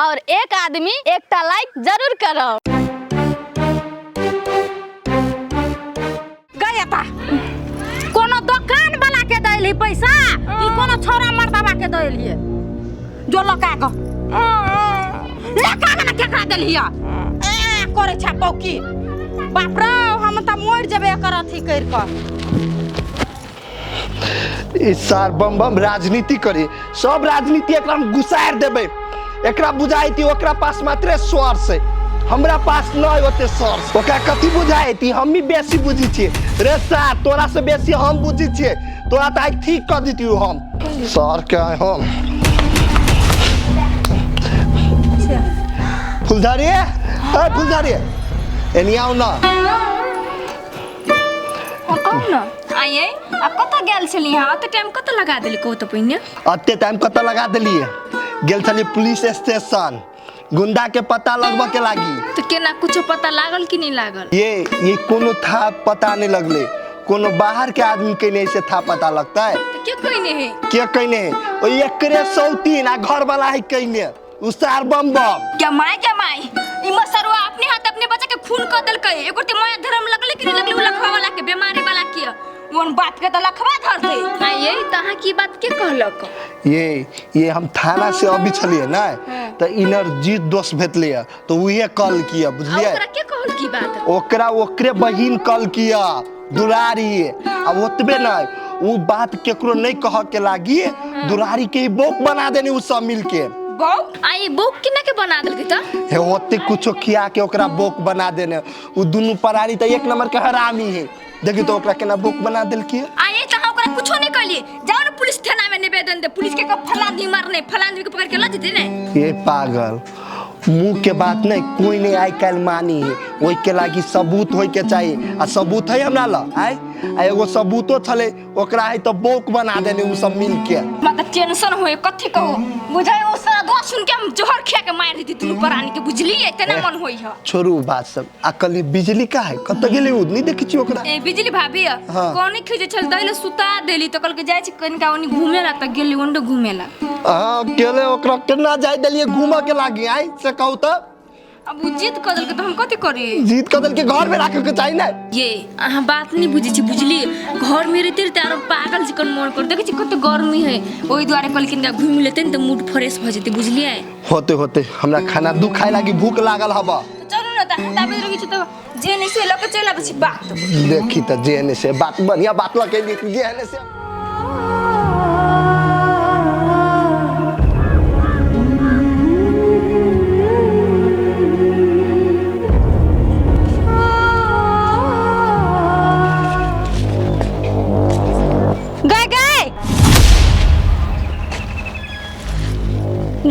और एक आदमी एकटा लाइक जरूर करब। गई एता कोनो दोकान वाला के दैली पैसा कि कोनो छोरा मर्दवा के दैलिए जो लका ग लका ग ना केकरा देलिए ए करे छै बौकी। बाप रे, हम त मरि जेबै एकर अथी करि कऽ। ई सार बम बम राजनीति करे, सब राजनीति एकरा हम घुसार देबै। एकरा बुझाइती ओकरा पास मात्रे सोर्स है, हमरा पास नहीं ओते सोर्स। ओकरा कथी बुझाइती, हम ही बेसी बुझी छियै रे सार, तोरा से बेसी हम बुझी छियै। तोरा तऽ आइ ठीक कर दितियौ हम सर के। हम फुलझड़ी, ए फुलझड़ी, एनी आउ ना। कहू ना आइए, आ कतऽ गेल छली अहाँ? अते टाइम कतऽ लगा देली कहू तऽ पहिने? अते टाइम कतऽ लगा देलिए? गेल छलिए पुलिस स्टेशन, गुंडा के पता लगबऽ के लागी। तऽ केना कुछो पता लागल कि नहीं लागल? ये कोनो था पता नहीं लगले, कोनो बाहर के आदमी के नहीं से था पता लगता है। तऽ के कहने है? के कहने है? ओ एकरे सौतीन आ घर वाला है कहने, उ सार बम बम। क्या माय, क्या माय, ई मसरुआ अपने हाथ अपने बच्चा के खून कर देलकै। एको ते माया धर्म लगले कि नहीं लगले? उ लखवा वाला के बीमारी वाला के ओन बाप के त लखवा धरते। आइए त अहाँ की बात के कहलक? ये हम थाना से अभी छलिए ना, त इनर जीत दोस्त भेटलिए तो उहे कॉल किया, बुझलिए? ओकरा के कहल की बात? ओकरा ओकरे बहिन कॉल किया दुलारी। आ ओतबे नहीं, उ बात केकरो नहीं कह के लागी, दुलारी के ही बौक बना देनी उ सब मिल के। बौक? आई बौक केना के बना देलकै त? हे ओते कुछो खिया के ओकरा बौक बना देने। उ दुनू प्राणी त एक नंबर के हरामी है। देखी तो ओकरा केना बौक बना देलकी। आये त अहाँ ओकरा कुछो नहीं कहलिए, जाओ ना पुलिस थाना में निवेदन दे, पुलिस के कह फलां आदमी मारने, फलां आदमी के पकड़ के ल जेतै ने। ये पागल, मुंह के बात नहीं कोई नहीं आइ काल्हि मानी है। ओहि के लागी सबूत होय के चाहिए, आ सबूत है हमरा ल आइ, आ एगो सबूतो छले ओकरा है तो बौक बना देने उ सब मिल के। हमरा त टेंशन होय, कथी कहू बुझाय, ओ सारा धोआ सुन के हम जहर खिया के मार देती दुनू प्राणी के, बुझलिए? तेना मन होय ह। छोड़ू बात सब। आ कल बिजली का है कत गेली उ नहीं देखी छी ओकरा? ए बिजली भाभी हाँ। कोनी खिजे छल दैले सुता देली त कल के जाय छी कनिका ओनी घूमेला त गेली ओंडो घूमेला। हां केले ओकरा केना जाय देलिए घूमऽ के लागी आइ से कहू त? अब उ जिद क देलकै त हम कथी करी? जिद क देलकै, घर में राखे के चाही ना। ये अहाँ बात नहीं बुझै छी, बुझलिए? घर में रहते रहते आरो पागल चिकन मन कर, देखै छी कते गर्मी है, ओहि दुआरे कहलखिन कि घूमि लेते ने त मूड फ्रेश भ जेतै, बुझलिए? होते होते हमरा खाना दू खाए लागी भूख लागल हबा। त चलू ना त अहाँ ताबे रहै छी त जे नहीं से लऽ के चलि आबै छी बात। देखी त जे नहीं से बात बढ़िया बात लऽ के जे नहीं से। गए गए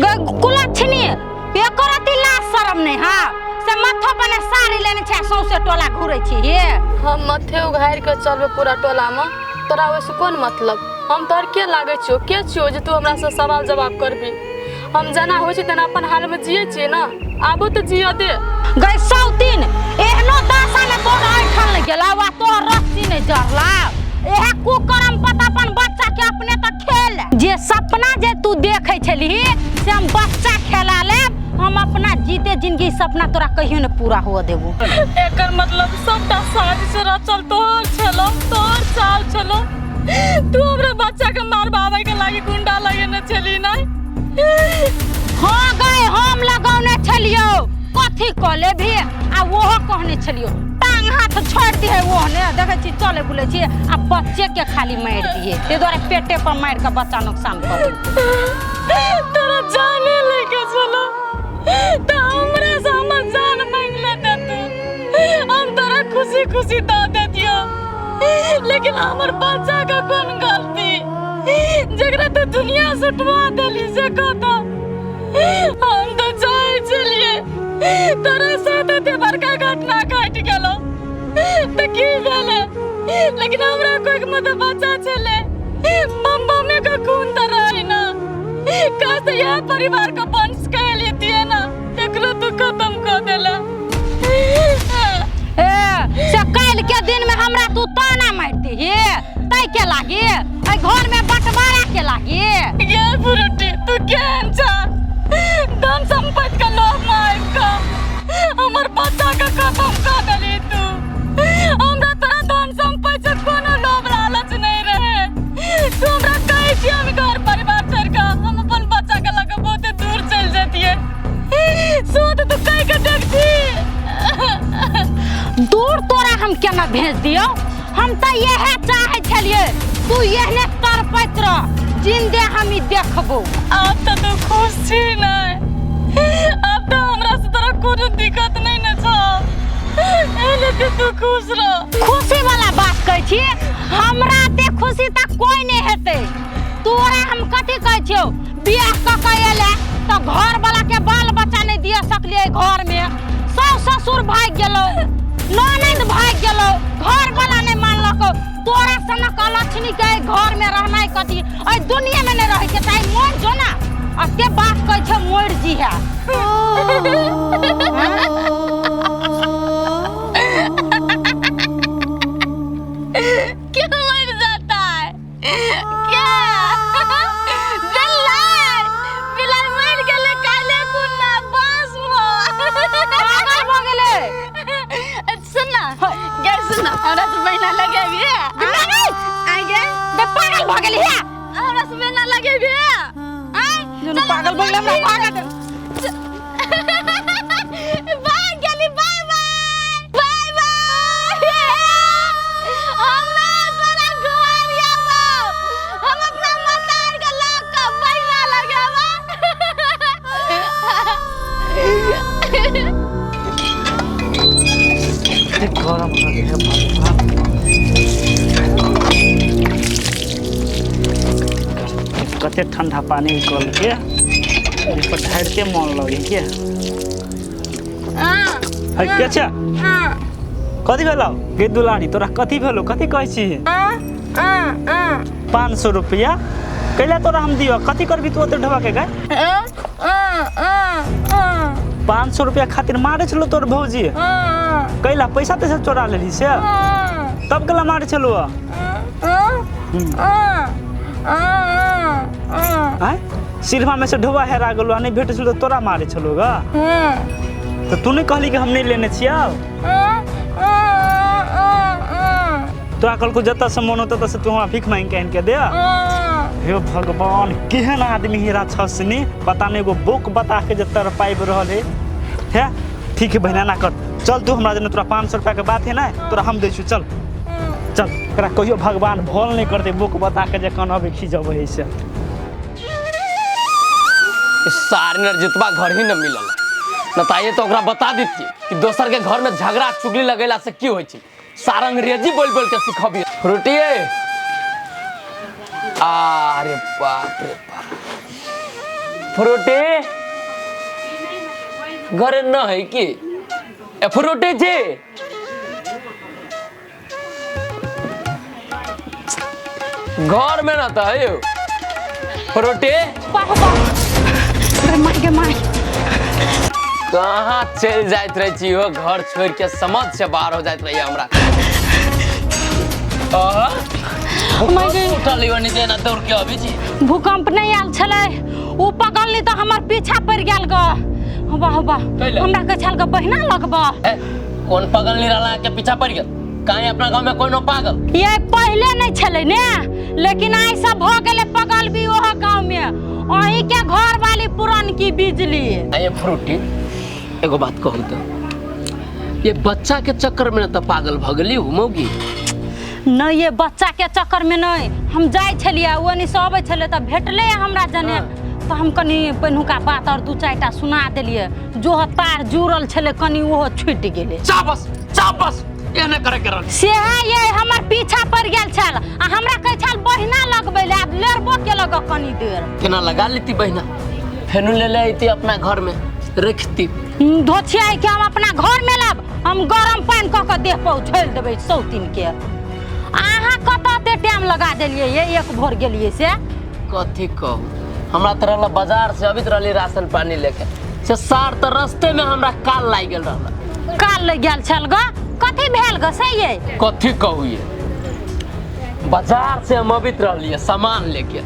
गए कुलक्षणी, एकर अति लाज शरम नहीं। हाँ से माथो बने साड़ी लेने छै, सौंसे टोला घुरै छी। हे हम माथे उघारि के चलबै पूरा टोला में, तोरा ओहिसँ कोन मतलब? हम तोहर के लागै छियौ, के छियौ जे तू हमरा से सवाल जवाब करबी? हम जेना होइ छै तेना अपन हाल में जियै छियै ना, आबो तऽ जियऽ दे। गई सौतीन, एहनो दशा में तोहर ऐठल नहीं गेलौ आ तोहर रस्सी नहीं जरलौ। एहे कुकर्म पता अपन बच्चा के अपने तऽ खेल जे सपना जे तू देखै छलही से हम बच्चा खेला लेब, हम अपना जीते जिंदगी सपना तोरा कहियो ने पूरा हुआ देबो। एकर मतलब सबटा साजिश रचल तोहर छलो, तोहर चाल छलो। तू हमरा बच्चा के मारबाबै के लागी गुंडा लगेने छली ना? हाँ गए, हम लगौने छलियो, कथी कऽ लेबही? आ ओहो कहने छलियो टांग हाथ छोड़ दिहे, ओहो ने देखै छी चले बुलै छी आ बच्चे के खाली मारि दिहे, ताहि दुआरे पेटे पर मारि कऽ बच्चा नुकसान कऽ देलकै। तोरा जाने लेके चलो तो हमरा से हमर जान मांग लेते तू, हम तोरा खुशी खुशी दऽ देतियो, लेकिन हमर बच्चा के कोन गलती जकरा तू दुनिया से उठवा देली से कहता। हम तो चाहे छलिए तोरा साथ एते बड़का घटना घटि गेलो तऽ की भेलै, लेकिन हमरा कोई मतलब बच्चा छलै, बम बमे के खून तऽ रहे ना, काश तऽ यह परिवार के वंश कह लेतिए ना, एकरो तू खत्म कऽ देला। ए से काल्हि के दिन में हमरा तू ताना मारती हे तै के लागी, एहि घर में बंटवारा के लागी। गे बुरुटी, तू केहन छा? धन संपत्ति खत्म कर देली तू। हमरा तोरा धन संपत्ति से कोनो लोभ लालच नहीं रहे। तू हमरा कहै छी हम घर परिवार छोड़ के हम अपन बच्चा के लग बहुत दूर चल जतिए। सो तो तू कह के देखती। दूर तोरा हम केना भेज दियौ? हम तऽ इएह चाहै छलियै तू एहने तड़पैत रह, जिंदे हम ई देखबो। आब तऽ तू खुश छी ने? आब तऽ हमरा से तोरा कोनो दिक्कत नहीं ने छौ, एहिले तऽ तू खुश रह। खुशी वाला बात कहै छी, हमरा ते खुशी तऽ कोई नहीं हेतै। तोरा हम कथी कहै छियौ, बियाह कऽ के एले तऽ घर वाला के बाल बच्चा नहीं दिया सकलियै, घर में सास ससुर भागि गेलौ, ननैद भागि गेलौ, घर वाला नहीं मानलकौ। तोरा सनक अलक्षणी के घर में रहनाइ कथी, एहि दुनिया में नहीं रहे के चाही। मर जो ना, अते बात कहै छै मर जी है। क्यों मर जाता है? क्या बिलाय बिलाय मर गेलै काले कुन्ना बांस में। पागल भऽ गेलै। सुन ना गे, सुन ना, हमरा से बहिना लगेबी? आगे बे पागल भऽ गेली है। हमरा से बहिना लगेबी? आय दुनू पागल भऽ गेलै, हमरा भागऽ दे। भाग गेली। बाय बाय बाय बाय। हम ना तोरा घर आबो, हम अपना मतार के लग के बहिना लगेबो। गरम लगे है बाप। कते ठंडा पानी कल के एहि पर ढारिते मन लगे के। है के छै? कथी भेलौ गे दुलारी? तोरा कथी भेलौ? कथी कहै छी? 500 रुपया कैला तोरा हम दियौ? कथी करबी तू ओते ढोबा के गे? 500 रुपया खातिर मारे छलो तोर भौजी? कैला पैसा तैसा चोरा लेली से तब कैला मारे छलो? आय सिरवा में से ढोबा हेरा गेलो आ नहीं भेटे छलो तोरा मारे छलो गा? तो तू नहीं कहली कि हम नहीं लेने छियौ? तोरा कहलको जतऽ से मन होतौ ततऽ से तू हमरा भीख मांगि के आनि के दे। हे भगवान, केहन आदमी ही राक्षसनी, पता नहीं एगो बोक बता के जे तड़पाबि रहल है। हे ठीक है बहिना, ना कर, चल तू हमरा जेना तोरा 500 रुपया के बात है ना, तोरा हम दै छियौ, चल चल। एकरा कहियो भगवान भल नहीं करते बोक बता के जे कनबे खिजबै है से। सार जितबा घर ही न मिलल न त तो ओकरा बता देती कि दोसर के घर में झगड़ा चुगली लगेला से की होइ छै। सार अंग्रेजी बोल बोल के सिखबी। रोटिए अरे बाप रे बाप, फ्रूटी घर न है की? ए फ्रूटी जी घर में न त है यो। फ्रूटी माय गे माय, कहाँ चल जाइत रहे छी हो? घर छोड़ के समझ से बाहर हो जाइत रही हमरा। उठल नीचे ना दौड़ के अभी छी। भूकंप नहीं आयल छलै, उ पगलनी तऽ हमर पीछा पड़ि गेल ग। वाह वाह, हमरा कहै छल ग बहिना लगबा। कौन पगलनी रहला के पीछा पड़ गेल? काहे अपना गांव में कोनो पागल ये पहले नहीं छलै ने, लेकिन आइ सब भ गेलै पगल भी ओह गांव में। अहीं के घर वाली पुरान की बिजली। आये फ्रूटी एगो बात कहू तो, ये बच्चा के चक्कर में न त पागल भ गेली मौगी? नहीं, ये बच्चा के चक्कर में नहीं, हम जाइ छलियै ओनी से अबै छलै तऽ भेटलै हमरा जने, तऽ हम कनी पहिनुका बात और दू चारिटा सुना देलियै, जो तार जुड़ल छलै कनी ओहो छूटि गेलै। चाबस चाबस एहने करे के रहल सेहे ये हमर पीछा पड़ गेल छल आ हमरा कहै छल बहिना लगबै ले, आब लेरबो केलक कनी देर। केना लगा लेती बहिना? फेनु ले ले अइती अपना घर में रखती। धोछियाई के हम अपना घर में लाब, हम गरम पानि कऽ के देह पर उछेल देबै सौतीन के। अहाँ कतऽ एते टाइम लगा देलियै ये, एक भोर गेलियै से? कथी कहू, हमरा तऽ रहल बाजार से अबित रहली राशन पानी लेके, से सार तऽ रस्ते में हमरा काल लागि गेल रहल। काल लागि गेल छल ग? कथी भेल ग से ये? कथी कहू, ये बाजार से हम अबित रहलियै सामान लेके,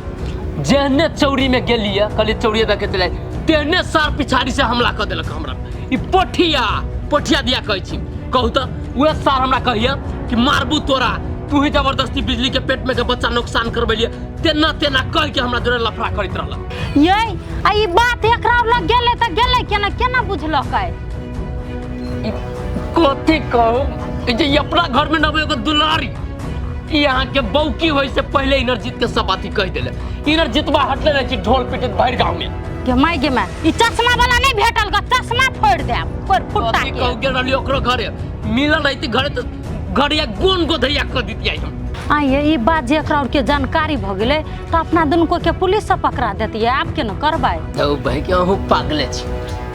जेहने चौरी में गेलियै कहलियै चौरिये दऽ के चलि, तेहने सार पिछाड़ी से हमला कऽ देलक हमरा। ई पोठिया पोठिया दिया कहै छी, कहू तऽ उहे सार हमरा कहिया कि मारबू तोरा, तू ही जबरदस्ती बिजली के पेट में के बच्चा नुकसान करबेलिए, तेना तेना कह के हमरा जोरे लफड़ा करैत रहल। ये आ ई बात एकरा लग गेलै तऽ गेलै केना केना बुझलकै? कथी कहू जे ई अपना घर में न एगो दुलारी ई अहाँ के बौकी होय से पहले इनरजीत के सब बात कह देले। इनरजीतबा हटले रहै छी ढोल पिटैत भरि गाँव में। गे माय गे माय, ई चश्मा वाला नहीं भेटल ग, चश्मा फोड़ देब कोर फुट्टा कथी के। कहू गेल रहली ओकरो घरे मिलल रहती घरे तो घरिया गोन गोधैया कह दितियै हम। आ ये ई बात जे एकरा और के जानकारी भ गेलै तऽ अपना दुनू के पुलिस से पकड़ा देतियै, आब के न करबै? तो भाई के अहूँ पागले छी,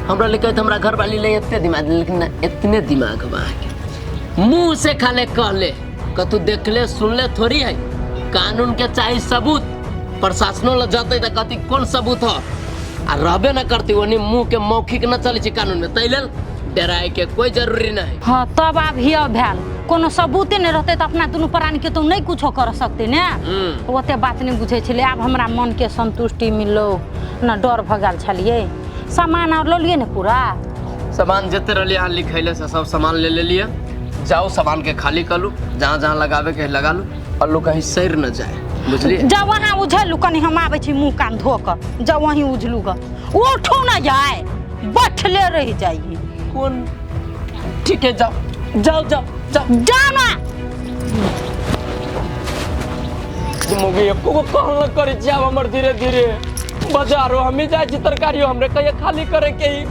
हमरा लेके हमरा घर वाली ले एते दिमाग, लेकिन इतने दिमाग बा अहाँके मुंह से खाले कहले कतू देखले सुनले थोड़ी है। कानून के चाही सबूत, प्रशासनो ल जतै तऽ कहती कोन सबूत ह, आ रहबे न करती ओनी मुंह के मौखिक न चलै छै कानून में, ताहि लेल डराए के कोई जरूरी नहीं। हाँ तब आब हिया भेल, कोनो सबूते नहीं रहते तऽ अपना दुनू प्राणी के तो नहीं कुछो कर सकते ने। ओते बात नहीं बुझै छलियै, आब हमरा मन के संतुष्टि मिललो न, डर भऽ गेल छलियै। सामान और लऽ लियै ने पूरा? सामान जते रहलियै अहाँ लिखैले से सब सामान ले लेलियै। जाओ सामान के खाली कर लू, जहाँ जहाँ लगावे के लगा लू, और लोग कहीं सड़ न जाए, बुझलिए? जाओ वहाँ उझलू, कनी हम आबै छी मुँह कान धो कऽ, जाओ वहीं उझलू गऽ, उठू न जाए बैठले रहि जाइए। कौन ठीक है, जाओ जाओ जाओ जाओ जाओ ना। मुगी एको गो कहल न करै छी आब हमर धीरे धीरे बाजारो हमी जाइ छी, तरकारियो हमरे कहिया खाली करे के ही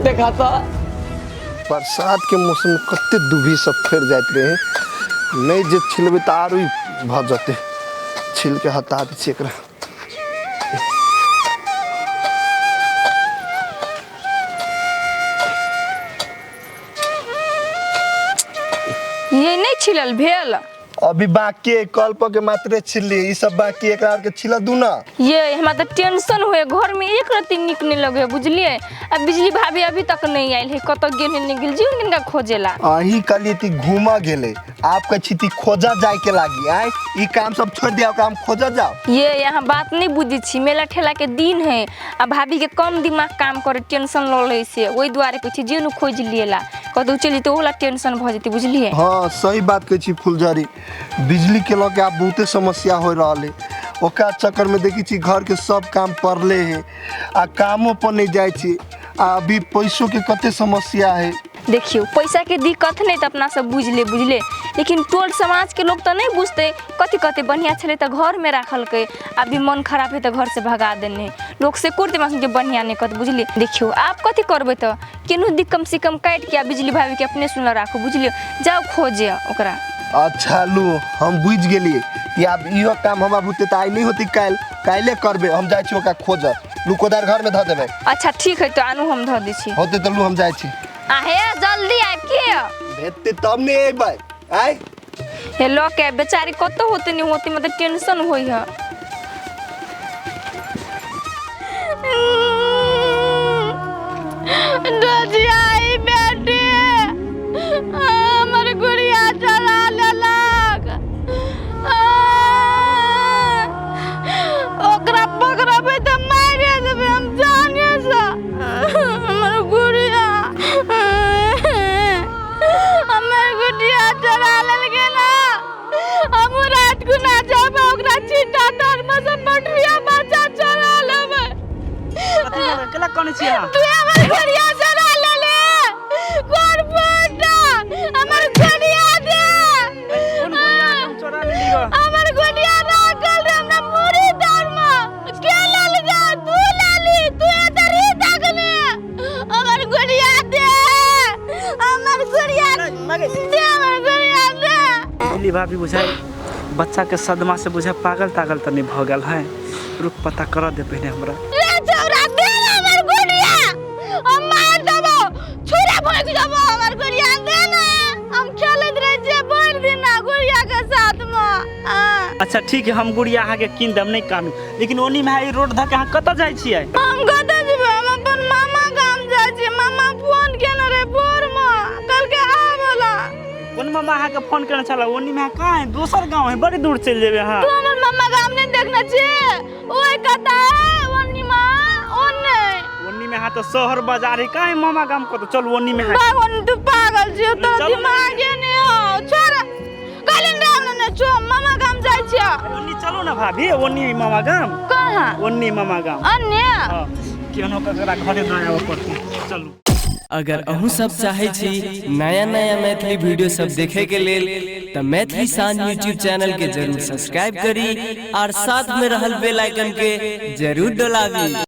देखा ता। बरसात के मौसम में कते दुभी सब फैर जाइत रहे, नहीं जे छिलबै तऽ आरो ही भऽ जेतै, छिल के हटा दै छियै एकरा। ये नहीं छिलल भेल अभी बाकी है, कल पर के मात्रे छिलली, ई सब बाकी एकरा के छिल दू ना। ये हमरा तऽ टेंशन होए, घर में एक रत्ती नीक नहीं लगे बुझलिए। आ बिजली भाभी अभी तक नहीं आयल है, कतऽ गेल नहीं गेल जीवन किनका खोजेला। अही कहलिए ती घूमा गेले, आप कहै छी ती खोजा जाए के लागी, आय ई काम सब छोड़ दिया काम खोजा जाओ। ये यहाँ बात नहीं बुझै छी, मेला ठेला के दिन है आ भाभी के कम दिमाग काम करे, टेंशन ल लै से ओहि दुआरे कहै छी जीवन खोज लिएला, कतौ चलि जेतै ओला टेंशन भऽ जेतै बुझलिए। हाँ सही बात कहै छी फुलझड़ी, बिजली के लऽ के आब बहुते समस्या हो रहल है, ओकरा चक्कर में देखै छी घर के सब काम पड़ले है आ कामो पर नहीं जाइ छी, आ अभी पैसों के कते समस्या है। देखियो पैसा के दिक्कत नहीं तो अपना सब बुझ ले बुझले, लेकिन टोल समाज के लोग तो नहीं बुझते, कथी कथी बढ़िया छलै तऽ घर में राखलकै, अभी मन खराब है तऽ घर से भगा देने लोग से कोर दिमाग के बढ़िया नहीं कहते बुझलिए। देखियो आप कथी करबै तऽ केनू दिक कम से कम काटि के आ बिजली भाभी के अपने सुनल राखू बुझलिए, जाओ खोजे ओकरा। अच्छा लू हम बुझि गेलिए कि आब इहो काम हमरा बुते तऽ आइ नहीं होती, काल्हि काल्हि करबै, हम जाइ छी ओकरा खोजऽ, लू कोदारि घर में धऽ देबै। अच्छा ठीक है तो आनू हम धऽ दै छी। होतै तऽ लू हम जाइ छी। आहे जल्दी आबि के भेटतै तब ने अयबै। आइ हे लऽ के बेचारी कतौ होते नहीं होते, मतलब टेंशन होइ है। रजियाई बेटी हमर गुड़िया चला लेलक, ओकरा पकड़बै तऽ मारि देबै हम जाने से। हमर गुड़िया हमर गुड़िया चला लेलकै ना, हम रात को ना जाबै ओकरा चीटा तर में से पटरिया बच्चा चला लेबै। केला कनै छी अहाँ? तू हमर गुड़िया चला लेले, कोन फटा हमर गुड़िया दे। कोन गुड़िया हम चोरा लेली ग? हमर गुड़िया राखल रे हमरा मुड़ी तर में, के लेल गे? तू लेली, तू एतरी तकने। हमर गुड़िया दे, हमर गुड़िया दे, हमर गुड़िया दे। बिजली भाभी बुझाइ बच्चा के सदमा से बुझाइ पागल तागल तऽ नहीं भऽ गेल है, रुक पता कर दे पहले हमरा। रे छौरा दे हमर गुड़िया, हम मार देबो, छुरा भोंक देबो, हमर गुड़िया दे ना, हम खेलैत रहै छियै भरि दिन गुड़िया के साथ में। अच्छा ठीक है हम गुड़िया अहाँके कीन देब, नहीं कानू, लेकिन ओनी में ई रोड धऽ के अहाँ कतऽ जाइ छियै? हम कतऽ जेबै, हम अपन मामा गाम जाइ छियै, मामा फोन केने रहै भोर में, कहलकै आबऽ ला। कोन मामा अहाँके फोन केने छलै? ओनी में कहाँ है, दोसर गाँव है, बड़ी दूर चलि जेबै अहाँ। तू हमर मामा गाम नहीं देखने छी? ओहि कतऽ है ओनी में? ओने ओनी में यहाँ तो शहर बाजार है, काहे मामा गाम को तो चल ओनी में है। बागन तू पागल छियो, तोरा चलो। दिमागे नहीं हो। छोड़ कहलिन राम ने छो, मामा गाम जाइ छियो। ओनी चलो ना भाभी, ओनी मामा गाम। कहाँ? ओनी मामा गाम। अन्य हाँ, केहनो ककरा घरे ना आबऽ पड़तै, चलू। अगर अहूँ सब चाहे छी नया नया मैथिली वीडियो सब देखे के लेल त मैथिली शान यूट्यूब चैनल के जरूर सब्सक्राइब करी और साथ में रहल बेल आइकन के जरूर डोलाबी।